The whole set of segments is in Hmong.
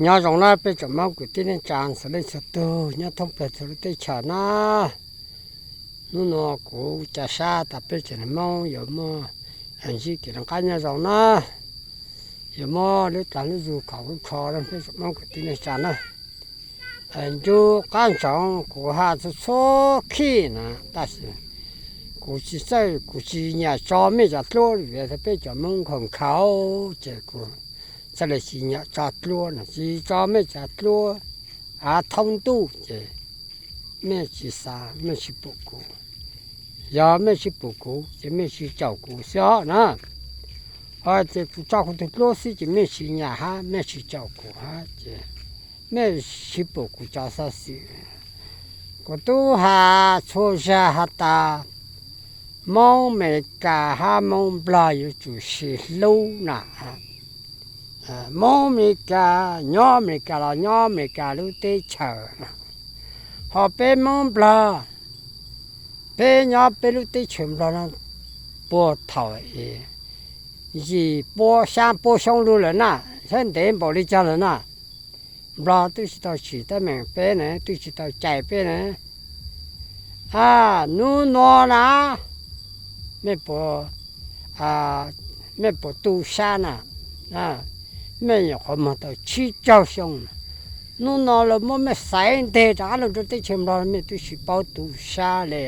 Nyob zoo na peb tsoom Hmoob kwv tij neej tsa txhua leej txhua tug nyob thoob plaws txhua lub teb chaws na. Hnub no kuv ca sab tas peb tsoom Hmoob yuav muaj ntsib kev noj qab nyob zoo na, yuav muaj lub dag lub zug khov lub kho rau peb tsoom Hmoob kwv tij neej tsa na. Ncu qab ntsoov kuv has txhua txhua khij na, tab sis kuv tsis txawj, kuv tsis nyiam tso mej cov dluab vim peb cov Hmoob nkhaus nkhaus ces kuv txawj li tsis nyiam tso dluab no, tsis tso mej cov dluab av thoob ntuj ces mej tsis xav, mej tsis pum kuv. Yog mej tsis pum kuv ces mej tsis caum kuv xwb os na. Ho ces kuv tso kuv tus dluab xwb ces mej tsis nyiam hab mej tsis caum kuv hab ces mej tsis pum kuv cov xov xwm. Kuv tub has txhua zag has tas Hmoob Amelikas hab Hmoob Nplog yuav tsum sib hlub na. Hmoob Amelikas nyob Amelikas los nyob Amelikas lub teb chaws, ho peb Hmoob Nplog, peb nyob peb lub teb chaws Nplog no puag thaum yim puab xyaa puab xyoo lug lawm na, thiab ntev npaum li cas lawm na, Nplog twb tsis tau tsim teeb meem peb ne, twb tsis tau cais peb ne. A, hnub no na, mej puas, mej puas tu sab na? Mej nyuam qhuav moog tau tsib caug xyoo, hnub no lawv muab mej xaiv nteg rov qab lug rau teb chaws Nplog mej twb tsis paub tu sab li.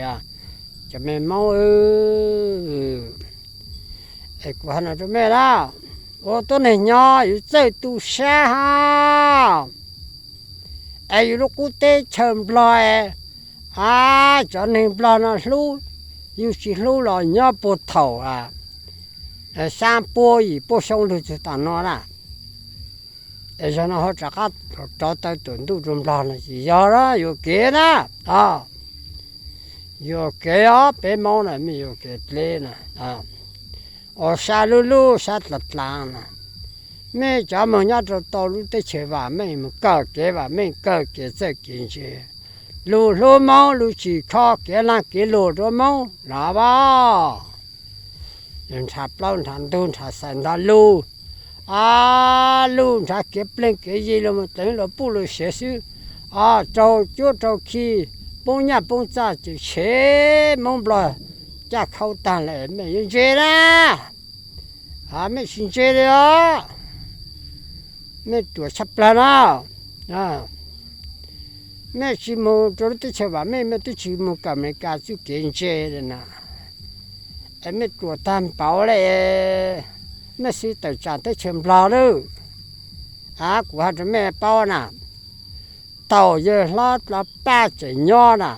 Cov me Hmoob, es kuv has no rau mej na, ua tuab neeg nyob yuav txawj tu sab hab. Es yus lub qub teb chaws Nplog, a, cov neeg Nplog no hlub yus tsis hlub los nyob puag thaum xyaa puab yim puab xyoo lug txug taam no na, es zaum no ho rov qab rov taw tuam ntuj rua Nplog no tsis yog na, yuam kev na. Yuam kev os, peb Hmoob na mej yuam kev dleb na. Ua sab lub lub sab dlav dlav na, mej cov moog nyob rau tau lub teb chaws vam meej, moog kawm kev vam meej, kawm kev txawj kev ntse, lug hlub Hmoob, lug tsim kho kev laag kev luam rua Hmoob na as. Nrhav plaub nrhav ntug nrhav xais nrhav lug, a, lug nrhav kev pleeg kev yi lug moog teev luas puj luas siav xwb, a, raug cuab raug khi, poob nyaj poob txaj ces tshev Hmoob Nplog caj khaub taag lawm, mej yuav ntse na. A, mej tsis ntse li os, mej ruam tshaj plawg na. Mej tsis moog rua lub teb chaws vam meej, mej twb tsis moog kawm Amelikas txuj kev ntse li na, es mej ruam taag npaum le, mej xwb tawm tsaam teb chaws Nplog lawm. A, kuv has rua mej paub na, thaum yawg hlob Paj tseem nyob na,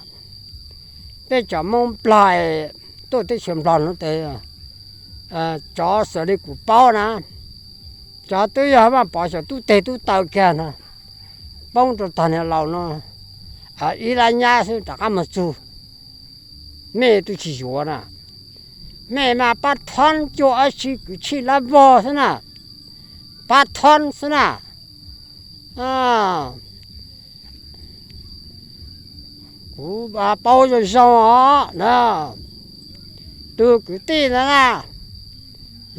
peb cov Hmoob Nplog tuaj teb chaws Nplog nuav tes, cov xws li kuv paub na, cov twb yog Vaaj Pov xyov tub teg tub taw kag na, poob rua tog niag laus no ib lab nyab xwb rov qab moog txug. Mej twb tsis yuav na, mej mas pab thoob cuaj ob tsi kwv tij lab vog xwb na, pab thoob xwb na. Kuv paub zoo zoo os na, tug kwv tij ntawd na,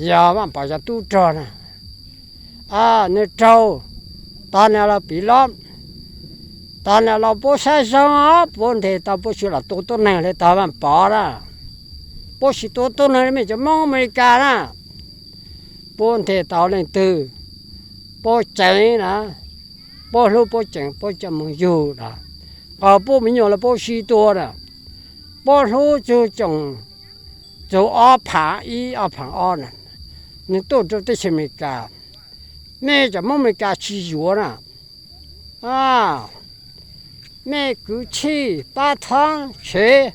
yog Vaaj Pov cov tub rog na, nwg raug, tog niag laus piv lob, tog niag laus puab saib zoo, puab nteg tau puab tsi los tua tuab neeg le tog Vaaj Pov na, puab tsi tua tuab neeg le mej cov Moob Amelikas na, puab nteg tau leej twg, puab ceev na, puab hlub puab ceev puab coj moog yug na, qog puab me nyuam los puab tsi tua na, puab hlub txug coom, txug ob phaav ib ob phaav ob na, nwg tuaj rua teb chaws Amelikas, mej cov Moob Amelikas tsi yuav na. Mej kwv tij pab thoob tshev,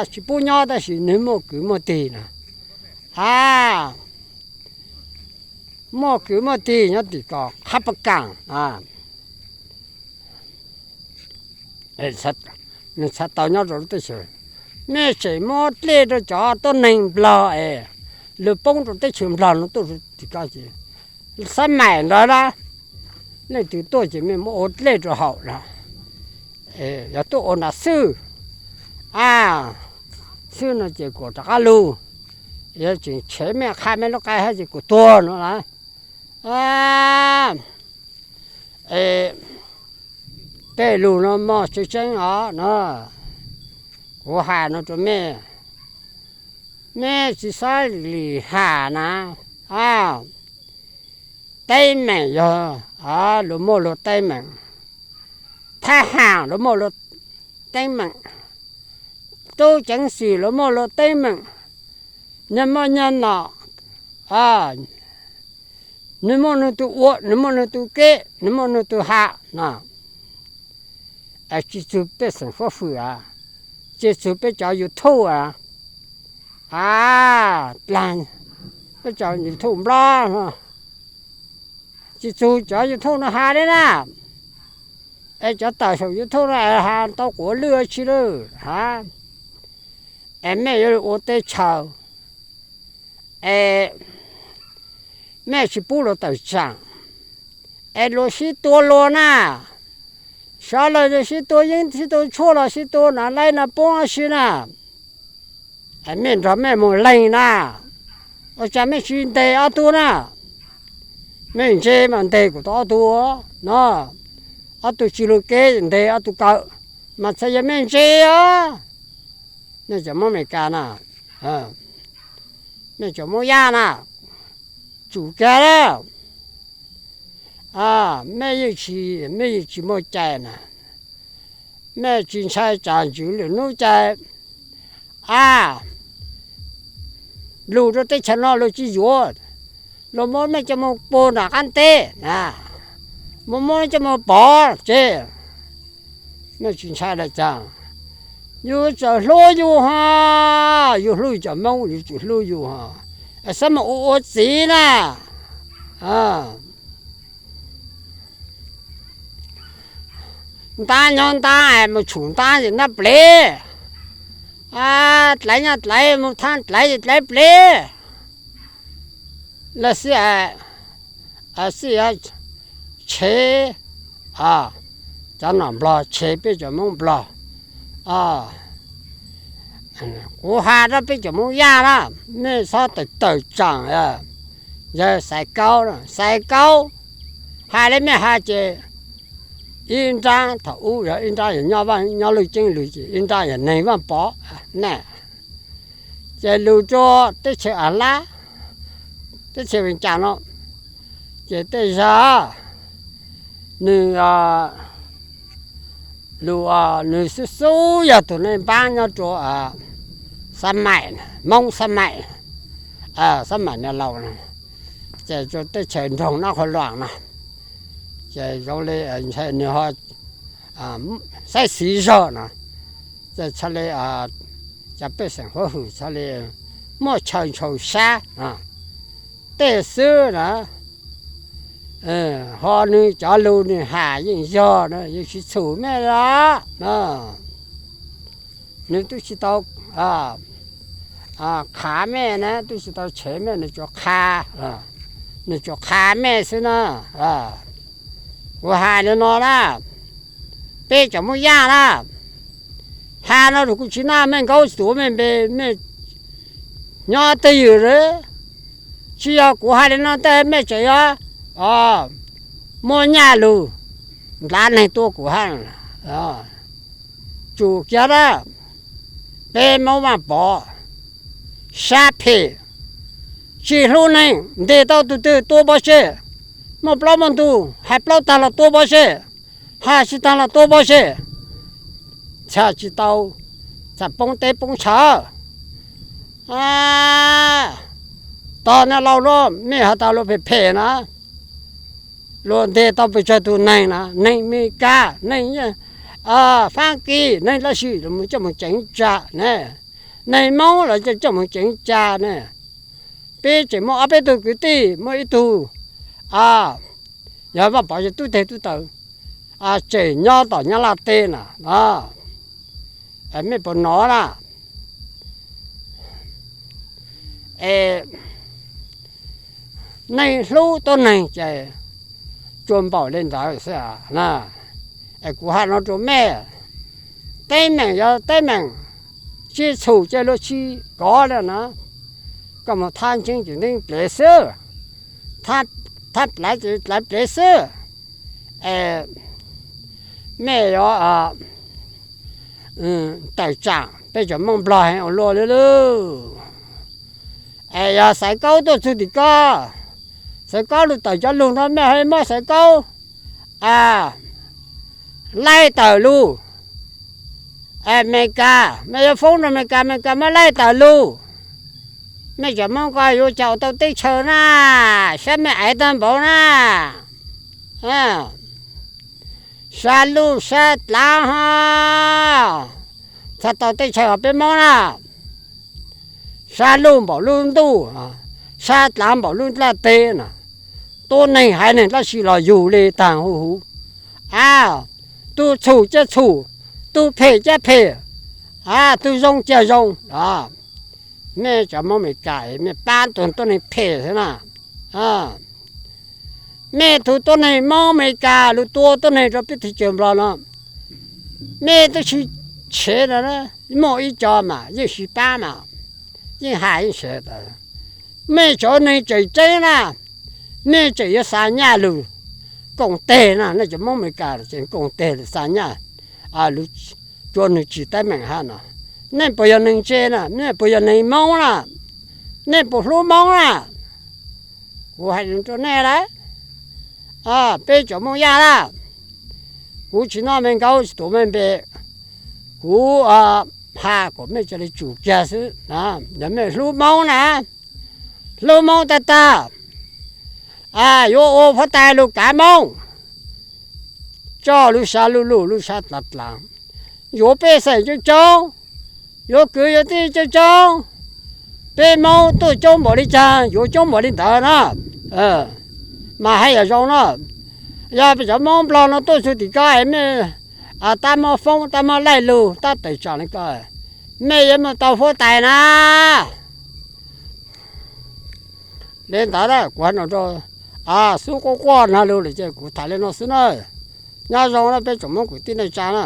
tsi pub nyob tab sis nwg muaj kwv muaj tij na, a, muaj kwv muaj tij nyob tim ko qhab pab kaam, nwg txhaj tau nyob rua lub teb chaws. Mej tseem muab dlej rua cov tuab neeg Nplog es lug poob rua teb chaws Nplog nuav tuaj tim ko ces xab maim ntawd na, leej twg tuaj ces mej muab ua dlej rua hauv na, yog tuaj ua nrad xwb, a, xwb no ces kuas rov qab lug, yog tseem tshev mej qha mej lub qai hab ces kuas tuag no na. Es tej lus no muaj tseeb tseeb os no, kuv has no rau mej, mej tsis xob lim has na. Teeb meem yog luag muaj luag teeb meem, thab ham luag muaj luag teeb meem, tub ceev xwm luag muaj luag teeb meem, nyias muaj nyias nom, nws muaj nws tus ua, nws muaj nws tus kev, nws muaj nws tus ham no. Tsis txug pej xeem huab hwm a, tsis txug peb cov YouTube a, a, dlaag peb cov YouTube Nplog no, tsis txug cov YouTube no has li na. Es cov tawm saum YouTube no es has tau quav lwj tsi lawm a? Es mej yuav ua teb chaws, es mej tsis pub luag tawm tsaam, es luag sib tua luag na, sawv daws sib tua yeeb sib tua tshuaj los sib tua na, laib na poob si na. Es mej nrog mej mus leeg na, ua cas mej tsis ntes ob tug na? Mej ntse mas ntes kuv tau ob tug no, ob tug tsis lug kev ntes ob tug kawm, mas txhais yog mej ntse os. Mej cov Moob Amelikas na, mej cov Moob Yaj na, tsum kag lawm. Mej yeej tsis, mej yeej tsis muaj cai na, mej tsis ntshai tsam ntsws lwm hnub cai a, lug rau teb chaws no luag tsis yuav, luag muab mej coj mus pua nram qab teb, muab mej coj mus pov tseg. Mej tsis ntshai li cas? Yus txawm hlub yus ho, yus hlub cov Moob, yus tsis hlub yus ho, xav mus ua ua txiv na. Ntaab nyob ntaab, mus tshum ntaab es ntaab plev, dlaiv nyob dlaiv, mus thaab dlaiv es dlaiv plev. Lawv xij, xij tshev cov nom Nplog, tshev peb cov Moob Nplog. Kuv has rau peb cov Moob Yaj na, mej txhob tawm tawm tsaam, yog Xaiv Kaub, Xaiv Kaub has li mej has ces ib nraab thaum ub yog ib nraab yog nyob Vaj nyob Lwj Ceeb Lwm ces ib nraab yog neeg Vaj Pov na, ces lug rua teb chaws Av Lab, teb chaws Vees Cas no, ces tej zag nws, lug, nws xub xub yog tug neeg npaab nyob rua Xab Maim, Moob Xab Maim, Xab Maim Naj Lauj, ces rua teb chaws nroog Nab Qhua Luam no, ces zoo li nws ho saib xiv zog no, ces txhaj li cov pej xeem huab hwm txhaj li muaj chaw ntshaus sab tej xwb na. Ho nws cov lug nws has yeej yog na, yeej tsis txhum mej los nws tub tsis tau qha mej na, tub tsis tau tshev mej, nws tsuas qha, nws tsuas qha mej xwb na. Kuv has li no na, peb cov Moob Yaj na, has no rua kuv tsis naj mej nkaub tuav mej npe, mej nyob twj ywm, tsis yog kuv has li no tej mej tseem yuav muaj nyaj lug ntav neeg tua kuv hab. Tsum kiag na, peb Moob Vaj Pov sab phem, tsis hlub neeg, ntes tau tug twg tua pov tseg, muaj plaub muaj ntug hais plaub tag los tua pov tseg, hais tsis tag los tua pov tseg, txhaj tsis tau, txhaj poob teb poob chaw. Tog Naj Lauj no mej has tas luag phem phem na, luag ntes tau pes tsawg tug neeg na, neeg Amelikas, neeg Faab Kis, neeg dlaab tsi, coj moog ceev ca ne, neeg Moob los coj moog ceev ca ne. Peb tseem muaj ob peb tug kwv tij, muaj ib tug yog Vaj Pov yog tub teg tub taw, tseem nyob tom Nyab Laj teb na, mej puas nov na? Es neeg hlub tuab neeg ces tsuas npaum li ntawd xwb na. Es kuv has no rua mej, teeb meem yog teeb meem, tsis txhum ces luag tsis kov li na. Koj mus thab ntseeb ces ntseeb plev xwb, thab plaiv ces plaiv plev xwb. Mej yuav tawm tsaam, peb cov Moob Nplog heev ua luaj li lauj. Es yog Xaiv Kaub tuaj txug tim ko, Xaiv Kaub lug tawm cov lug no mej ho muab Xaiv Kaub laij tawm lug Amelikas, mej yuav foob rua Amelikas, Amelikas muab laij tawm lug. Mej cov Moob ko yuav caum tau teb chaws na, sab mej aiv tag npaum na. Sab luj sab dlaav ho txhad tau teb chaws hov peb Moob na. Sab luj npaum lub ntuj, sab dlaav npaum lub nplaj teb na. Tuab neeg haiv neeg dlaab tsi los yug li taag huv huv. A, tug txhum caj txhum, tug phem caj phem, a, tug zoo caj zoo. Mej cov Moob Amelikas mej pab tug tuab neeg phem xwb na. Mej tug tuab neeg Moob Amelikas lug tua tuab neeg rua peb teb chaws Nplog no, mej tub tsi tshev na. Muaj ib co mas yeej sib pab mas, yeej has yeej tshev tas, mej cov neeg tseem ceeb na, mej tseem yuav xa nyaj lug koom teg na. Nej cov Moob Amelikas tseem koom teg lug xa nyaj, lug cua nwg tsim teeb meem hab no. Nej puas yog neeg ntse na? Nej puas yog neeg Moob na? Nej puas hlub Moob na? Kuv hais rua nej lawm, peb cov Moob Yaj na, kuv tsis noj me nkaub tsis tuav me npe, kuv has kom mej ca le tsum kiag xwb. Yog mej hlub Moob na, hlub Moob tag tag, yuav ua huab tais lug kav Moob, coj lub sab luj luj lub sab dlaav dlaav, yuav pej xeem coob coob, yuav kwv yuav tij coob coob. Peb Moob tuaj coob npaum li caag yuav coob npaum li ntawd na, mas haj yam zoo na. Yog peb cov Moob Nplog no tuaj txug tim ko es mej tab muab foob tab muab laij lug tab tawm tsaam li ko, mej yuav muaj tau huab tais na. Li ntawd kuv hais no rua, xub quaj quaj nag lug lawm ces kuv tham li no xwb na. Nyob zoo na peb tsoom Moob kwv tij neej tsa na.